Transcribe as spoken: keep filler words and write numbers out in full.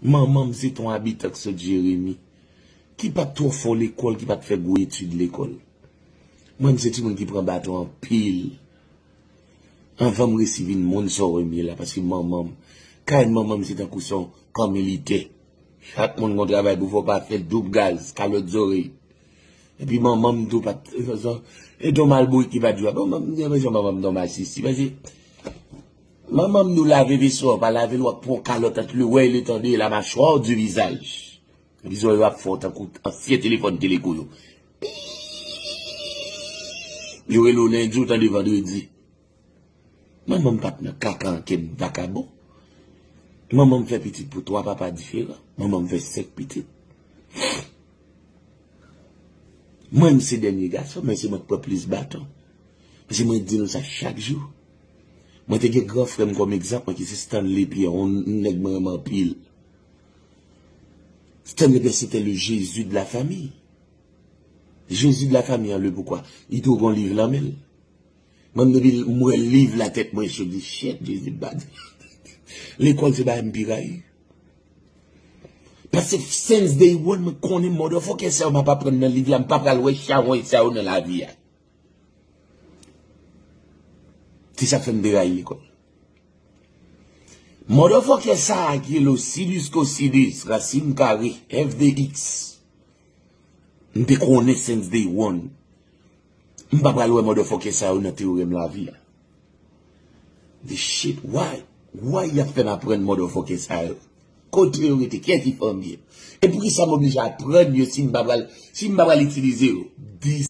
Manman m se t on abitan k sot Jeremi, ki pa t twò fò lekòl, ki pa t fè gwo etid lekòl. Mwen, m se timoun ki pran baton anpil. Anvan m resi vin moun sa w wè m ye la, paske manman m, kay manman m se tankou se yon kan militè. Chak moun gon travay pou fè, w pa fè, doub gaz, kalòt zòrèy. Epi manman m tou pa t, e t on malbourik ki pa t jwe. Bon, manman m, gen rezon manman m t on masisi, paske manman m nou lave veso a, w pa lave l, w ap pran kalòt ant le wè e le tande, la mâchoire du visage. Epi zòrèy yo ap fè w tankou ansyen telefòn Teleco yo. Yo rele w lendi, w tande vandredi. Manman m pa t nan kaka ankenn vakabon. Manman m fè pitit pou twa papa diferan. Manman m fè senk pitit. Mwen, m se dènye gason, men se mwen k pran plis baton. Paske mwen di nou sa chak jou. Mwen te gen gran frè m kòm egzanp, mwen ki se Stanley Pierre, yon nèg mwen renmen anpil. Stanley Pierre, c'était le Jésus de la famille. Jésus de la famille, en le pourquoi? Li toujou gon liv nan men l. Mwen, depi m wè liv la, tèt mwen cho, di, "Shit, Jezi bad." Lekòl se bagay m pi rayi. Paske since day one, mwen konnen motherfucker sa yo m ap aprann nan liv la, m pa pral wè chawony sa yo nan lavi a. Se sa k fè m te rayi lekòl. Motherfucker sa a ki rele w sinus cosinus, rasin kare, f de x. M te konnen since day one. M pa pral wè motherfucker sa yo nan teyorèm lavi a. This shit, why? Why y ap fè m aprann motherfucker sa yo? Kote yo rete? Kiyès ki fanmi yo? E poukisa m oblije aprann yo si m pa pral, si m pa pral itilize yo? This